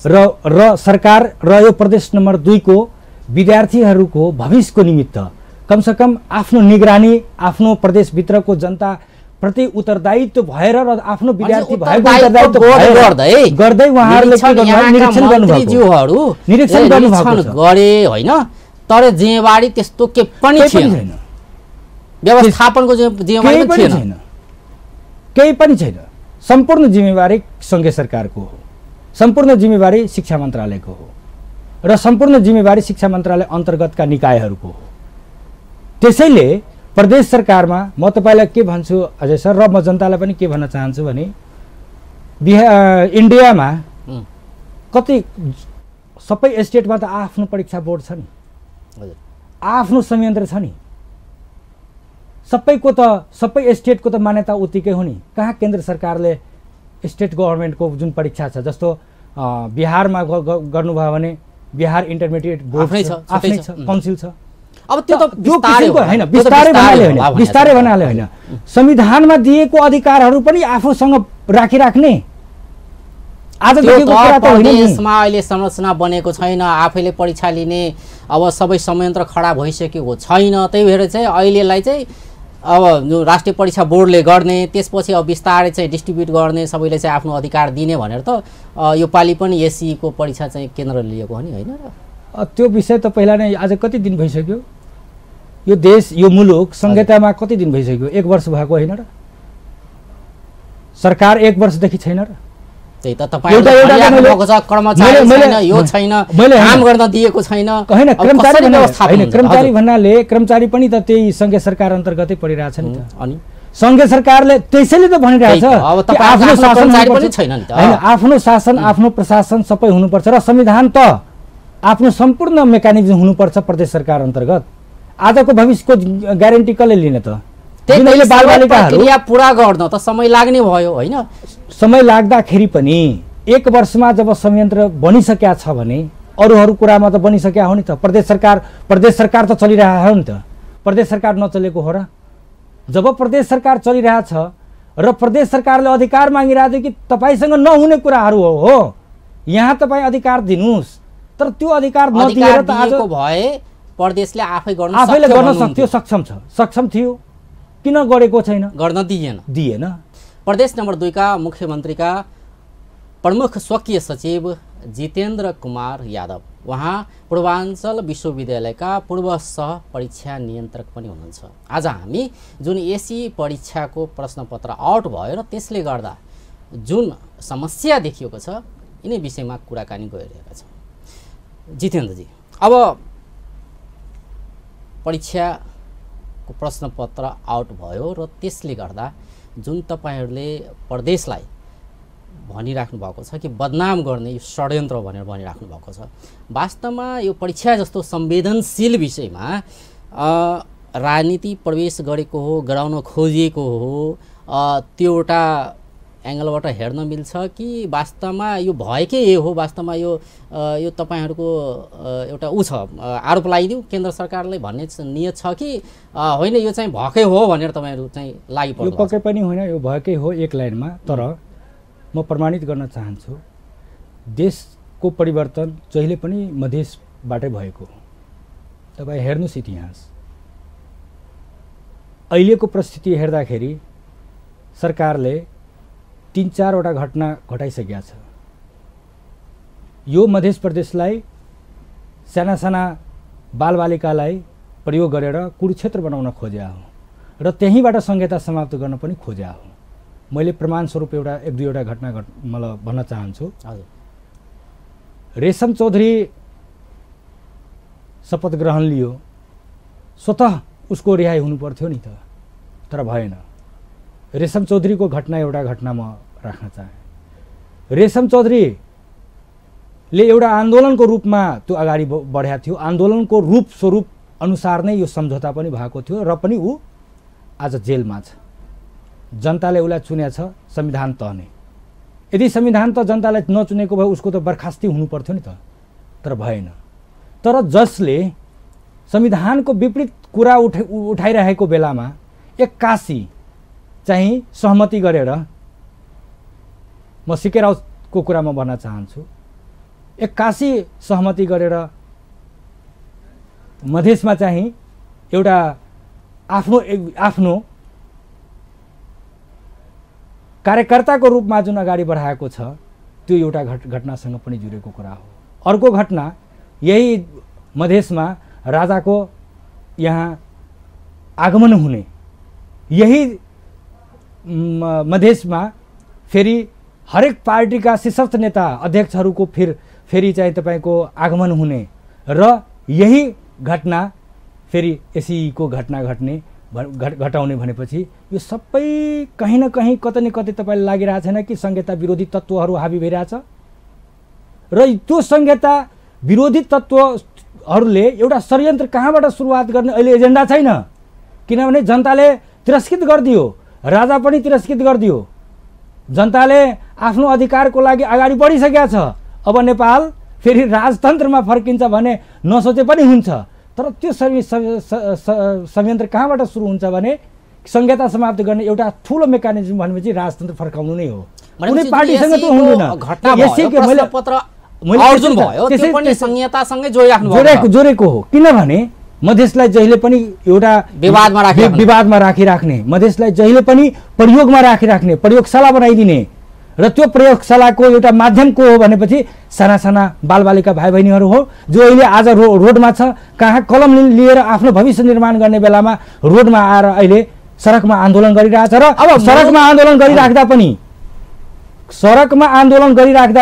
S2: र यो प्रदेश नम्बर 2 को विद्यार्थीहरूको भविष्यको निमित्त कमसेकम आफ्नो निगरानी, आफ्नो प्रदेशभित्रको जनता प्रति उत्तरदायित्व भएर र आफ्नो विद्यार्थी भएको उत्तरदायित्व गर्दै उहाँहरूले के गर्नु निरीक्षण गर्नुभएको
S1: गरे होइन। तर जिम्मेवारी त्यस्तो के पनि थिएन। व्यवस्थापनको जिम्मेवारी
S2: केही
S1: पनि
S2: पनि
S1: थिएन।
S2: छैन, केही पनि छैन। सम्पूर्ण जिम्मेवारी सङ्घीय सरकारको हो, सम्पूर्ण जिम्मेवारी शिक्षा मन्त्रालयको हो र सम्पूर्ण जिम्मेवारी शिक्षा मन्त्रालय अन्तर्गतका निकायहरूको हो। त्यसैले प्रदेश सरकारमा म तपाईँलाई के भन्छु अजय सर, र म जनतालाई पनि के भन्न चाहन्छु भने इन्डियामा कति सबै स्टेटमा त आफ्नो परीक्षा बोर्ड छ नि, आफ्नो संयन्त्र छ नि, सबैको त सबै स्टेटको त मान्यता उत्तिकै हो नि। कहाँ केन्द्र सरकारले स्टेट गभर्मेन्टको जुन परीक्षा छ, जस्तो बिहारमा गर्नुभयो भने बिहार इन्टरमिडिएट बोर्ड आफ्नै छ, काउन्सिल छ।
S1: अब त्यो त
S2: होइन, बिस्तारै भन्नाले होइन, संविधानमा दिएको अधिकारहरू पनि आफूसँग राखिराख्ने। आज
S1: देशमा अहिले संरचना बनेको छैन, आफैले परीक्षा लिने अब सबै संयन्त्र खडा भइसकेको छैन। त्यही भएर चाहिँ अहिलेलाई चाहिँ अब जो राष्ट्रिय परीक्षा बोर्डले गर्ने, त्यसपछि अब बिस्तारै चाहिँ डिस्ट्रिब्युट गर्ने, सबैले चाहिँ आफ्नो अधिकार दिने भनेर त यो पालि पनि एससीको परीक्षा चाहिँ केन्द्रले लिएको हो नि, होइन र?
S2: त्यो विषय त पहिला नै, आज कति दिन भइसक्यो यो देश, यो मुलुक संहितामा कति दिन भइसक्यो? 1 वर्ष भएको होइन र? सरकार 1 वर्षदेखि छैन र?
S1: त्यही त तपाईहरुले भएको छ, कर्मचारी छैन, यो छैन, काम गर्न दिएको छैन।
S2: हैन, कर्मचारी भन्नाले कर्मचारी पनि त त्यही संघीय सरकार अन्तर्गतै परिरहेछ नि त।
S1: अनि
S2: संघीय सरकारले त्यसैले त भनिरहेछ आफ्नो शासन पनि छैन नि त। हैन, आफ्नो शासन, आफ्नो प्रशासन सबै हुनुपर्छ र संविधान त आफ्नो सम्पूर्ण मेकानिजम हुनुपर्छ प्रदेश सरकार अन्तर्गत। आजको भविष्यको ग्यारेन्टी कसले लिने त?
S1: त्यसैले बालबालिकाहरू प्रक्रिया पूरा गर्न त समय लाग्ने भयो, होइन?
S2: समय लाग्दाखेरि पनि 1 वर्षमा जब संयन्त्र बनिसकेका छ भने अरू कुरामा त बनिसकेका हो नि त। प्रदेश सरकार त चलिरहेको हो नि त। प्रदेश सरकार नचलेको हो र? जब प्रदेश सरकार चलिरहेछ र प्रदेश सरकारले अधिकार मागिरहेको थियो कि तपाईसँग नहुने कुराहरू हो, यहाँ तपाईँ अधिकार दिनुहोस्, तर त्यो अधिकार नदिएर त आज
S1: भए प्रदेशले
S2: आफैले गर्न सक्थ्यो, सक्षम थियो, किन गरेको छैन?
S1: गर्न दिएन। प्रदेश नम्बर 2 का मुख्यमन्त्रीका प्रमुख स्वकीय सचिव जितेन्द्र कुमार यादव, उहाँ पूर्वाञ्चल विश्वविद्यालयका पूर्व सह परीक्षा नियन्त्रक पनि हुनुहुन्छ। आज हामी जुन एसी परीक्षाको प्रश्नपत्र आउट भयो र त्यसले गर्दा जुन समस्या देखिएको छ, यिनै विषयमा कुराकानी गरिरहेका छौँ। जितेन्द्रजी, अब परीक्षाको प्रश्नपत्र आउट भयो र त्यसले गर्दा जुन तपाईहरुले प्रदेशलाई भनिराख्नु भएको छ कि बदनाम गर्ने यो षड्यन्त्र भनेर भनिराख्नु भएको छ, वास्तवमा यो परीक्षा जस्तो संवेदनशील विषयमा राजनीति प्रवेश गरेको हो, गराउन खोजिएको हो, त्यो एउटा एंगलबाट हेर्न मिल्छ कि वास्तवमा यो भएकै हो? वास्तवमा यो तपाईहरुको एउटा छ आरोप लगाइदिउ केन्द्र सरकारले भन्ने नियत छ कि होइन यो चाहिँ भएकै हो भनेर तपाईहरु चाहिँ लागिपर्नु?
S2: यो पक्कै पनि होइन, यो भएकै हो एक लाइनमा। तर म प्रमाणित गर्न चाहन्छु, देशको परिवर्तन जहिले पनि मधेसबाटै भएको हो। तपाईँ हेर्नुस् इतिहास, अहिलेको परिस्थिति हेर्दाखेरि सरकारले 3-4 वटा घटना घटाइसकेका छ। यो मध्य प्रदेशलाई साना बालबालिकालाई प्रयोग गरेर कुरुक्षेत्र बनाउन खोज्या हो र त्यहीँबाट संहिता समाप्त गर्न पनि खोज्या हो। मैले प्रमाण स्वरूप 1-2 घटना मलाई भन्न चाहन्छु। रेशम चौधरी शपथ ग्रहण लियो, स्वतः उसको रिहाई हुनु पर्थ्यो नि त, तर भएन। रेशम चौधरीको एउटा घटना म राख्न चाहे। रेशम चौधरीले एउटा आन्दोलनको रूपमा त्यो अगाडि बढाएको थियो, आन्दोलनको रूप स्वरूप अनुसार नै यो सम्झौता पनि भएको थियो र पनि ऊ आज जेलमा छ। जनताले उसलाई चुनेको छ संविधान तहले। यदि संविधान त जनताले नचुनेको भए उसको त बर्खास्ती हुनु पर्थ्यो नि त, तर भएन। तर जसले संविधानको विपरीत कुरा उठाइरहेको बेलामा 81 चाहिँ सहमति गरेर, म सिके राउतको कुरा म भन्न चाहन्छु, 81 सहमति गरेर मधेसमा चाहिँ एउटा आफ्नो कार्यकर्ताको रूपमा जुन अगाडि बढाएको छ, त्यो एउटा घटनासँग पनि जुडेको कुरा हो। अर्को घटना यही मधेसमा राजाको यहाँ आगमन हुने, यही मधेसमा फेरि हरेक पार्टीका शीर्षस्थ नेता अध्यक्षहरूको फेरि चाहिँ तपाईँको आगमन हुने र यही घटना फेरि एसईको घटना घटाउने भनेपछि यो सबै कहीँ न कहीँ कतै न कतै तपाईँलाई लागिरहेको छैन कि संहिता विरोधी तत्त्वहरू हाबी भइरहेछ र त्यो संहिता विरोधी तत्त्वहरूले एउटा षड्यन्त्र कहाँबाट सुरुवात गर्ने अहिले एजेन्डा छैन। किनभने जनताले तिरस्कृत गरिदियो, राजा पनि तिरस्कृत गरिदियो, जनताले आफ्नो अधिकारको लागि अगाडि बढिसकेका छ। अब नेपाल फेरि राजतन्त्रमा फर्किन्छ भने नसोचे पनि हुन्छ। तर त्यो षड्यन्त्र कहाँबाट सुरु हुन्छ भने संहिता समाप्त गर्ने एउटा ठुलो मेकानिजम भनेपछि राजतन्त्र फर्काउनु नै हो। कुनै पार्टीसँग त्यो हुँदैन। जोडेको हो, किनभने मधेसलाई जहिले पनि एउटा विवादमा राखिराख्ने, मधेसलाई जहिले पनि प्रयोगमा राखिराख्ने, प्रयोगशाला बनाइदिने र त्यो प्रयोगशालाको एउटा माध्यम को हो भनेपछि साना साना बालबालिका भाइ बहिनीहरू हो जो अहिले आज रोडमा छ। कहाँ कलम लिएर आफ्नो भविष्य निर्माण गर्ने बेलामा रोडमा आएर अहिले सडकमा आन्दोलन गरिरहेछ र अब सडकमा आन्दोलन गरिराख्दा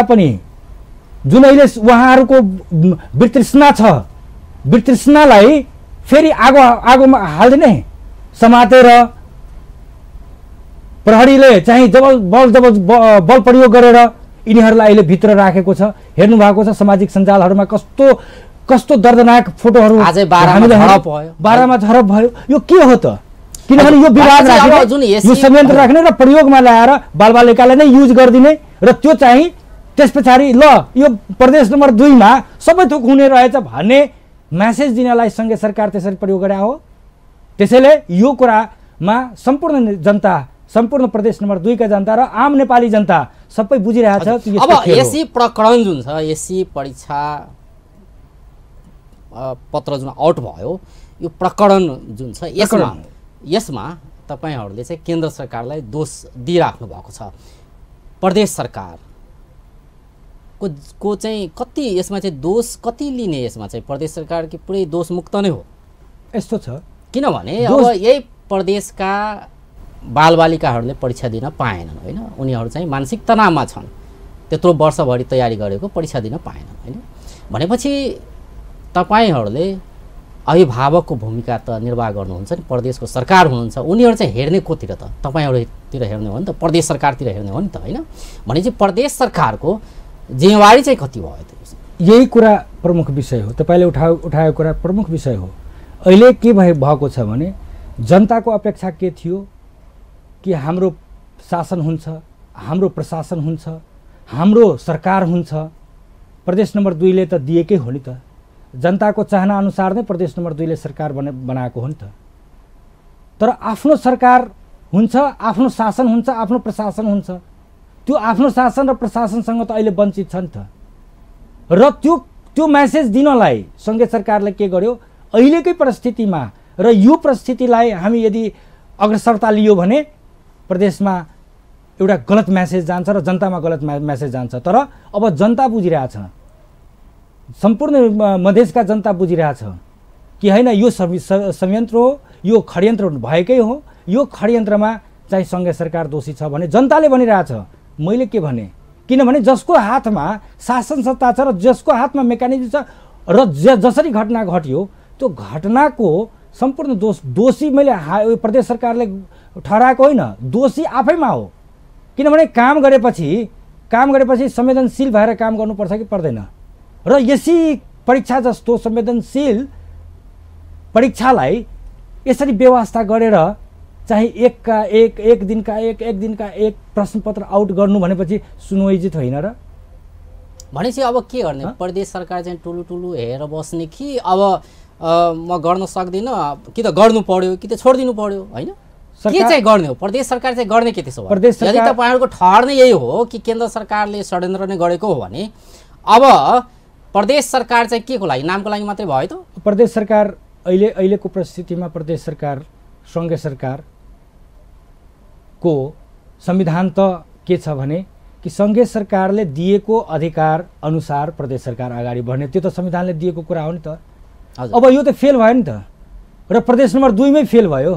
S2: पनि जुन अहिले उहाँहरूको वितृष्णा छ, वितृष्णालाई फेरि आगोमा हाल्दिने, समातेर प्रहरीले चाहिँ बल प्रयोग गरेर यिनीहरूलाई अहिले भित्र राखेको छ। हेर्नु भएको छ सामाजिक सञ्जालहरूमा कस्तो दर्दनाक फोटोहरू बाह्रमा झडप भयो। यो के हो त? किनभने यो विवाद राख्ने, यो संयन्त्र राख्ने र प्रयोगमा ल्याएर बालबालिकालाई नै युज गरिदिने र त्यो चाहिँ त्यस पछाडि ल यो प्रदेश नम्बर 2 मा सबै थोक हुने रहेछ भन्ने मेसेज दिनलाई सङ्घीय सरकार त्यसरी प्रयोग गरे हो। त्यसैले यो कुरामा सम्पूर्ण जनता, सम्पूर्ण प्रदेश नम्बर 2 का जनता र आम नेपाली जनता सबै बुझिरहेछ।
S1: अब एसी प्रकरण जुन छ, एसी परीक्षा पत्र जुन आउट भयो, यो प्रकरण जुन छ यसमा तपाईहरूले चाहिँ केन्द्र सरकारलाई दोष दिइराख्नु भएको छ। प्रदेश सरकार को चाहिँ कति यसमा चाहिँ दोष कति लिने? यसमा चाहिँ प्रदेश सरकार कि पुरै दोष मुक्त नै हो?
S2: यस्तो छ,
S1: किनभने अब यही प्रदेशका बालबालिकाहरूले परीक्षा दिन पाएनन् होइन, उनीहरू चाहिँ मानसिक तनावमा छन्, त्यत्रो वर्षभरि तयारी गरेको परीक्षा दिन पाएनन् होइन। भनेपछि तपाईँहरूले अभिभावकको भूमिका त निर्वाह गर्नुहुन्छ नि, प्रदेशको सरकार हुनुहुन्छ, उनीहरू चाहिँ हेर्ने कोतिर त तपाईँहरूतिर हेर्ने हो नि त, प्रदेश सरकारतिर हेर्ने हो नि त होइन। भनेपछि प्रदेश सरकारको जिम्मेवारी चाहिँ कति भयो त?
S2: यही कुरा प्रमुख विषय हो, तपाईँले उठाएको कुरा प्रमुख विषय हो। अहिले के भएको छ भने जनताको अपेक्षा के थियो कि हाम्रो शासन हुन्छ, हाम्रो प्रशासन हुन्छ, हाम्रो सरकार हुन्छ। प्रदेश नम्बर 2 ले त दिएकै हो नि त, जनताको चाहना अनुसार नै प्रदेश नम्बर 2 ले सरकार बनाएको हो नि त। तर आफ्नो सरकार हुन्छ, आफ्नो शासन हुन्छ, आफ्नो प्रशासन हुन्छ, त्यो आफ्नो शासन र प्रशासनसँग त अहिले वञ्चित छ नि त। र त्यो मेसेज दिनलाई सङ्घीय सरकारले के गर्यो, अहिलेकै परिस्थितिमा र यो परिस्थितिलाई हामी यदि अग्रसरता लियो भने प्रदेशमा एउटा गलत मेसेज जान्छ र जनतामा गलत मेसेज जान्छ। तर अब जनता बुझिरहेछ, सम्पूर्ण मधेसका जनता बुझिरहेछ कि होइन यो संयन्त्र हो, यो षड्यन्त्र भएकै हो, यो षड्यन्त्रमा चाहिँ सङ्घीय सरकार दोषी छ भने जनताले भनिरहेछ। मैले के भने, किनभने जसको हातमा शासन सत्ता छ र जसको हातमा मेकानिजम छ र जसरी घटना घट्यो त्यो घटनाको सम्पूर्ण दोषी मैले प्रदेश सरकारले ठहराएको होइन, दोषी आफैमा हो। किनभने काम गरेपछि संवेदनशील भएर काम गर्नुपर्छ कि पर्दैन? र यसै परीक्षा जस्तो संवेदनशील परीक्षालाई यसरी व्यवस्था गरेर चाहिँ एक दिनका एक प्रश्नपत्र आउट गर्नु भनेपछि सुनोजित होइन र?
S1: भनेपछि अब के गर्ने? प्रदेश सरकार चाहिँ टुलु हेरेर बस्ने कि अब म गर्न सक्दिनँ, कि त गर्नु पर्यो कि त छोडिदिनु पर्यो होइन? के चाहिँ गर्ने हो प्रदेश सरकार चाहिँ गर्ने के त्यसो भए? यदि तपाईँहरूको ठहर नै यही हो कि केन्द्र सरकारले षड्यन्त्र नै गरेको हो भने अब प्रदेश सरकार चाहिँ के को लागि, नामको लागि मात्रै भयो त?
S2: प्रदेश सरकार अहिलेको परिस्थितिमा प्रदेश सरकार सङ्घीय सरकार को संविधान त के छ भने कि सङ्घीय सरकारले दिएको अधिकार अनुसार प्रदेश सरकार अगाडि बढ्ने, त्यो त संविधानले दिएको कुरा हो नि त। अब यो त फेल भयो नि त। र प्रदेश नम्बर 2 मै फेल भयो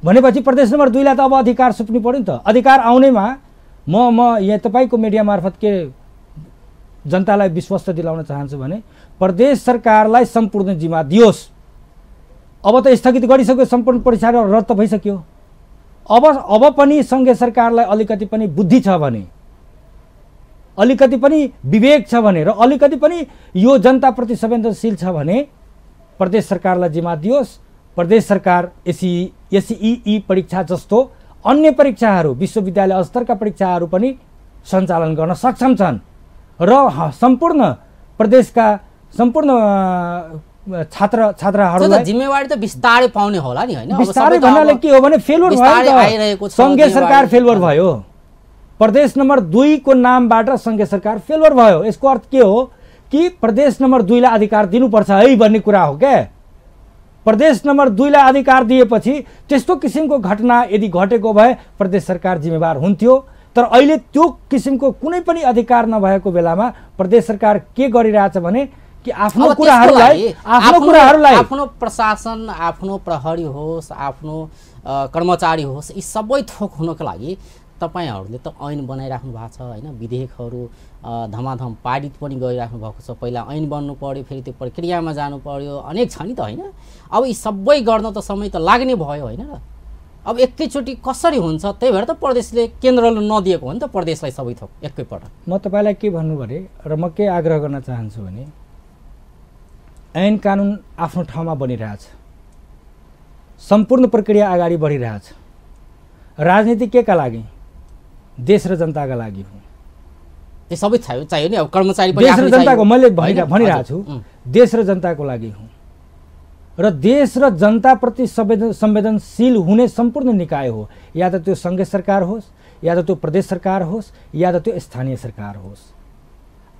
S2: भनेपछि प्रदेश नम्बर 2 लाई त अब अधिकार सुप्नु पर्यो नि त। अधिकार आउनेमा म यहाँ तपाईको मिडिया मार्फत के जनतालाई विश्वास दिलाउन चाहन्छु भने प्रदेश सरकारलाई सम्पूर्ण जिम्मा दियोस्। अब त स्थगित गरिसक्यो, सम्पूर्ण परीक्षा रद्द भइसक्यो। अब पनि संघीय सरकारलाई अलिकति पनि बुद्धि छ भने, अलिकति पनि विवेक छ भने र अलिकति पनि यो जनताप्रति संवेदनशील छ भने प्रदेश सरकारलाई जिम्मा दियोस्। प्रदेश सरकार एसईई परीक्षा जस्तो अन्य परीक्षाहरू, विश्वविद्यालय स्तरका परीक्षाहरू पनि सञ्चालन गर्न सक्षम छन् र सम्पूर्ण प्रदेशका सम्पूर्ण छात्रहरूलाई
S1: जिम्मेवारी त बिस्तारै पाउने होला नि, हैन?
S2: बिस्तारै भन्नाले के हो भने फेलुर भयो, संघीय सरकार फेलुर भयो। प्रदेश नम्बर 2 को नामबाट संघीय सरकार फेलुर भयो। यसको अर्थ के हो कि प्रदेश नम्बर 2 लाई अधिकार दिनुपर्छ है भन्ने कुरा हो क्या। प्रदेश नम्बर 2 लाई अधिकार दिएपछि त्यस्तो किसिमको घटना यदि घटेको भए प्रदेश सरकार जिम्मेवार हुन्थ्यो। तर अहिले त्यो किसिमको कुनै पनि अधिकार नभएको बेलामा प्रदेश सरकार के गरिरहेछ भने कि आफ्नो कुराहरूलाई
S1: आफ्नो प्रशासन, आफ्नो प्रहरी होस्, आफ्नो कर्मचारी होस्, यी सबै थोक हुनको लागि तपाईहरुले त ऐन बनाइराख्नु भएको छ, हैन? विधेयकहरू धमाधम पारित पनि गरिराख्नु भएको छ। पहिला ऐन बन्नु पर्यो, फेरि त्यो प्रक्रियामा जानु पर्यो, अनेक छ नि त, हैन? अब यी सबै गर्न त समय त लाग्ने भयो, हैन र? अब एकैचोटि कसरी हुन्छ? त्यही भएर त प्रदेशले केन्द्रले नदिएको हो नि त प्रदेशलाई सबै थोक एकैपटक।
S2: म तपाईलाई के भन्नु भने र म के आग्रह गर्न चाहन्छु भने ऐन कानुन आफ्नो ठाउँमा बनिरहेछ, सम्पूर्ण प्रक्रिया अगाडि बढिरहेछ। राजनीति के का लागि? देश र जनताका लागि हो।
S1: त्यो सबै चाहियो नि। अब कर्मचारी पनि
S2: देश र जनताको, मैले भनिरहेको छु, देश र जनताको लागि हो र देश र जनताप्रति संवेदनशील हुने सम्पूर्ण निकाय हो। या त त्यो संघीय सरकार होस्, या त त्यो प्रदेश सरकार होस्, या त त्यो स्थानीय सरकार होस्।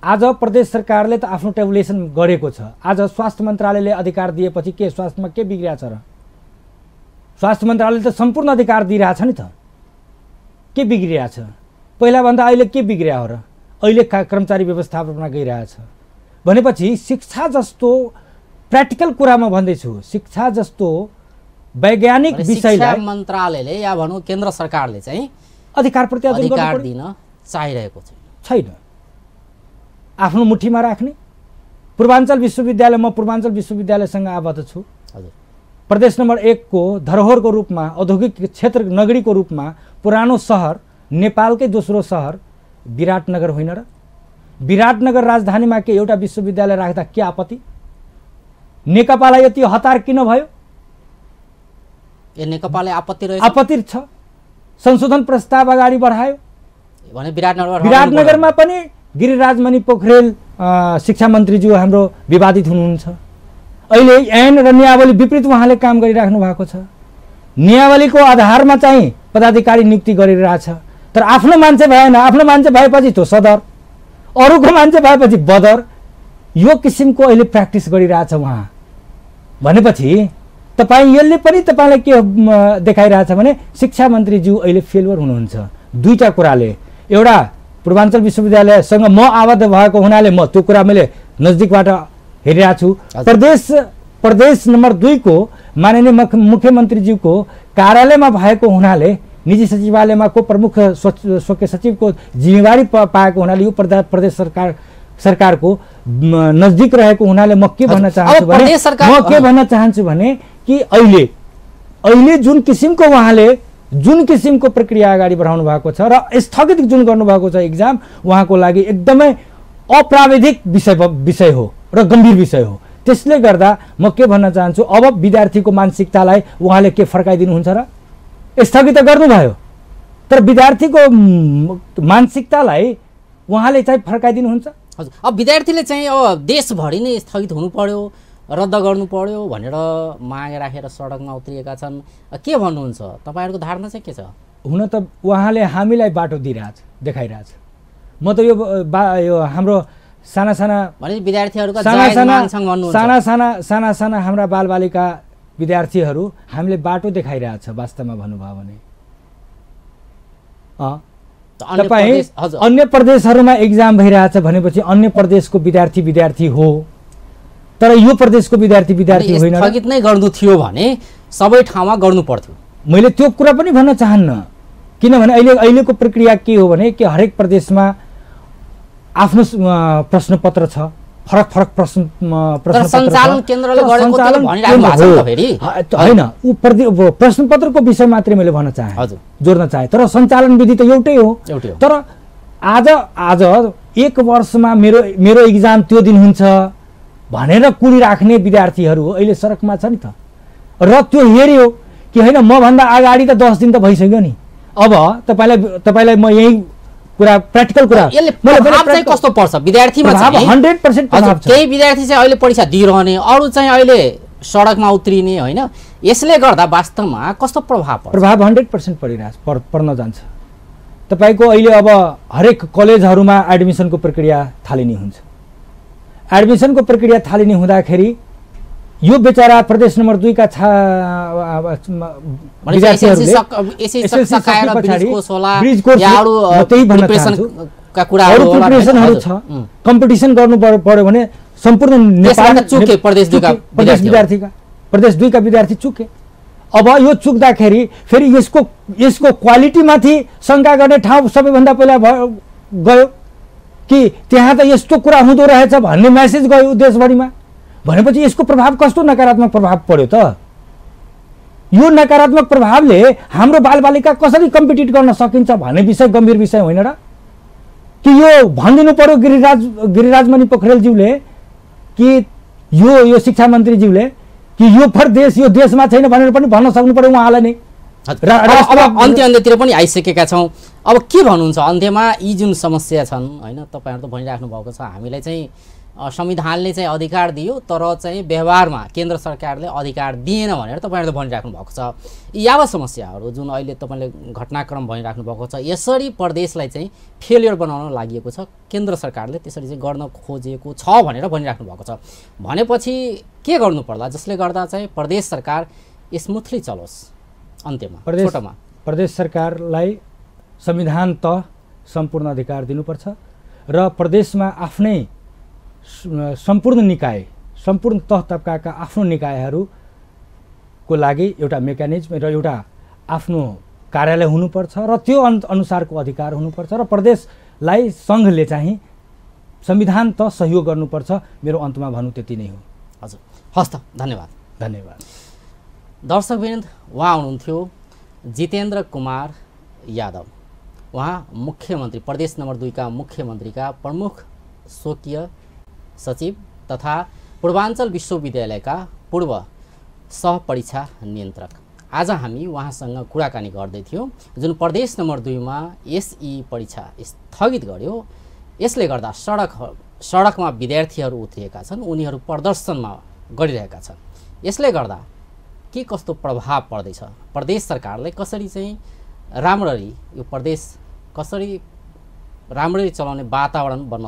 S2: आज प्रदेश सरकारले त आफ्नो टेबुलेसन गरेको छ। आज स्वास्थ्य मन्त्रालयले अधिकार दिएपछि के स्वास्थ्यमा के बिग्रिया छ र? स्वास्थ्य मन्त्रालयले त सम्पूर्ण अधिकार दिइरहेछ नि त। के बिग्रिया छ? पहिला भन्दा अहिले के बिग्रिया हो र? अहिले कर्मचारी व्यवस्थापनमा गइरहेछ भनेपछि शिक्षा जस्तो प्र्याक्टिकल कुरामा भन्दैछु, शिक्षा जस्तो वैज्ञानिक विषयलाई
S1: मन्त्रालयले या भनौँ केन्द्र सरकारले चाहिँ
S2: अधिकार
S1: दिन चाहिरहेको
S2: छैन। आफ्नो मुठीमा राख्ने। पूर्वाञ्चल विश्वविद्यालय, म पूर्वाञ्चल विश्वविद्यालयसँग आबद्ध छु। प्रदेश नम्बर 1 को धरोहरको रूपमा, औद्योगिक क्षेत्र नगरीको रूपमा पुरानो सहर, नेपालकै दोस्रो सहर विराटनगर होइन र? विराटनगर राजधानीमा के एउटा विश्वविद्यालय राख्दा के आपत्ति? नेकपालाई यति हतार किन भयो?
S1: नेकपालाई
S2: आपत्ति छ। संशोधन प्रस्ताव अगाडि बढायो
S1: भने
S2: विराटनगरमा पनि गिरिराजमणि पोखरेल शिक्षा मन्त्रीज्यू हाम्रो विवादित हुनुहुन्छ। अहिले ऐन र नियावली विपरीत उहाँले काम गरिराख्नु भएको छ। नियावलीको आधारमा चाहिँ पदाधिकारी नियुक्ति गरिरहेछ, तर आफ्नो मान्छे भएन। आफ्नो मान्छे भएपछि त्यो सदर, अरूको मान्छे भएपछि बदर। यो किसिमको अहिले प्र्याक्टिस गरिरहेछ उहाँ भनेपछि तपाईँ यसले पनि तपाईँलाई के देखाइरहेछ भने शिक्षा मन्त्रीज्यू अहिले फेलुर हुनुहुन्छ दुईटा कुराले। एउटा पूर्वाञ्चल विश्वविद्यालयसँग म आबद्ध भएको हुनाले म त्यो कुरा मैले नजिकबाट हेरिरहेको छु। प्रदेश नम्बर 2 को माननीय मुख्यमन्त्रीज्यूको कार्यालयमा भएको हुनाले, निजी सचिवालयमा को प्रमुख स्वकीय सचिवको जिम्मेवारी पाएको हुनाले, यो प्रदेश सरकारको नजदिक रहेको हुनाले म के भन्न चाहन्छु भने कि अहिले जुन किसिमको उहाँले जुन किसिमको प्रक्रिया अगाडि बढाउनु भएको छ र स्थगित जुन गर्नुभएको छ इक्जाम, उहाँको लागि एकदमै अप्राविधिक विषय हो र गम्भीर विषय हो। त्यसले गर्दा म के भन्न चाहन्छु, अब विद्यार्थीको मानसिकतालाई उहाँले के फर्काइदिनुहुन्छ र? स्थगित गर्नुभयो, तर विद्यार्थीको मानसिकतालाई उहाँले चाहिँ फर्काइदिनुहुन्छ?
S1: हजुर, अब विद्यार्थीले चाहिँ अब देशभरि नै स्थगित हुनु पर्यो, रद्द गर्नु पर्यो भनेर माग राखेर सडकमा उत्रिएका छन्। के भन्नुहुन्छ? तपाईहरुको धारणा चाहिँ के छ?
S2: हुन त उहाँले हामीलाई बाटो देखाइरहेछ। म त यो हाम्रो साना हाम्रा बालबालिका विद्यार्थीहरू हामीले बाटो देखाइरहेछ वास्तवमा भन्नुभयो भने। तपाईँ अन्य प्रदेशहरूमा एक्जाम भइरहेछ भनेपछि अन्य प्रदेशको विद्यार्थी हो, तर यो प्रदेशको विद्यार्थी
S1: अनि
S2: होइन र।
S1: स्थगित नै गर्नु थियो भने सबै ठाउँमा गर्नु पर्थ्यो।
S2: मैले त्यो कुरा पनि भन्न चाहन्न, किनभने अहिलेको प्रक्रिया के हो भने कि हरेक प्रदेशमा आफ्नो प्रश्नपत्र छ, फरक फरक प्रश्नपत्र
S1: सञ्चालन केन्द्रले गरेको त भनिराख्नु भएको छ त फेरि
S2: होइन। ऊ प्रश्नपत्रको विषय मात्रै मैले भन्न चाहे,
S1: हजुर
S2: जोड्न चाहे, तर सञ्चालन विधि त एउटै हो। तर आज 1 वर्षमा मेरो इक्जाम त्यो दिन हुन्छ भनेर कुडिराख्ने विद्यार्थीहरू अहिले सडकमा छ नि त। र त्यो हेर्यो कि होइन मभन्दा अगाडि त 10 दिन त भइसक्यो नि, अब तपाईँलाई म यही कुरा प्र्याक्टिकल कुरा
S1: यसले प्रभाव चाहिँ कस्तो पर्छ विद्यार्थीमा चाहिँ?
S2: 100% प्रभाव छ।
S1: केही विद्यार्थी चाहिँ अहिले परीक्षा दिइरहने, अरू चाहिँ अहिले सडकमा उत्रिने होइन, यसले गर्दा वास्तवमा कस्तो प्रभाव पर्छ?
S2: प्रभाव 100% पर्न जान्छ। तपाईँको अहिले अब हरेक कलेजहरूमा एडमिसनको प्रक्रिया थालिने हुन्छ। एडमिसनको प्रक्रिया थालिने हुँदाखेरि यो बेचारा प्रदेश नम्बर 2 का प्रिपरेसनहरू छ, कम्पिटिसन गर्नु पर्यो भने सम्पूर्ण प्रदेश 2 का विद्यार्थी चुके। अब यो चुक्दाखेरि फेरि यसको क्वालिटीमाथि शङ्का गर्ने ठाउँ सबैभन्दा पहिला गयो कि त्यहाँ त यस्तो कुरा हुँदो रहेछ भन्ने मेसेज गयो देशभरिमा। भनेपछि यसको प्रभाव कस्तो नकारात्मक प्रभाव पर्यो त? यो नकारात्मक प्रभावले हाम्रो बालबालिका कसरी कम्पिटिट गर्न सकिन्छ भन्ने विषय गम्भीर विषय होइन र? कि यो भनिदिनु पर्यो गिरिराजमणि पोखरेलज्यूले कि यो शिक्षा मन्त्रीज्यूले कि यो प्रदेश यो देशमा छैन भनेर पनि भन्न सक्नु पर्यो उहाँलाई नै।
S1: अब अन्त्यतिर पनि आइसकेका छौँ। अब के भन्नुहुन्छ अन्त्यमा यी जुन समस्या छन् होइन, तपाईँहरू त भनिराख्नु भएको छ हामीलाई चाहिँ संविधानले चाहिँ अधिकार दियो तर चाहिँ व्यवहारमा केन्द्र सरकारले अधिकार दिएन भनेर तपाईँहरूले भनिराख्नु भएको छ। यी यावत समस्याहरू जुन अहिले तपाईँले घटनाक्रम भनिराख्नु भएको छ, यसरी प्रदेशलाई चाहिँ फेलियर बनाउन लागि छ केन्द्र सरकारले, त्यसरी चाहिँ गर्न खोजेको छ भनेर भनिराख्नु भएको छ। भनेपछि के गर्नु पर्ला जसले गर्दा चाहिँ प्रदेश सरकार स्मुथली चलोस्? अन्त्यमा छोटोमा
S2: प्रदेश सरकारलाई संविधान तह सम्पूर्ण अधिकार दिनुपर्छ र प्रदेशमा आफ्नै सम्पूर्ण निकाय, सम्पूर्ण तह तबकाका आफ्नो निकायहरूको लागि एउटा मेकानिजम र एउटा आफ्नो कार्यालय हुनुपर्छ र त्यो अनुसारको अधिकार हुनुपर्छ र प्रदेशलाई सङ्घले चाहिँ संविधान तह सहयोग गर्नुपर्छ। मेरो अन्तमा भन्नु त्यति नै हो।
S1: हजुर, हस् त, धन्यवाद।
S2: धन्यवाद।
S1: दर्शकवृन्द, उहाँ हुनुहुन्थ्यो जितेन्द्र कुमार यादव। उहाँ मुख्यमन्त्री प्रदेश नम्बर 2 का मुख्यमन्त्रीका प्रमुख स्वकीय सचिव तथा पूर्वाञ्चल विश्वविद्यालयका पूर्व सहपरीक्षा नियन्त्रक। आज हामी उहाँसँग कुराकानी गर्दै थियौँ जुन प्रदेश नम्बर 2 मा एसई परीक्षा स्थगित गर्यो, यसले गर्दा सडकमा विद्यार्थीहरू उत्रिएका छन्, उनीहरू प्रदर्शनमा गरिरहेका छन्। यसले गर्दा के कस्तो प्रभाव पर्दैछ, प्रदेश सरकारले कसरी चाहिँ राम्ररी यो प्रदेश कसरी राम्ररी चलाउने वातावरण बन्न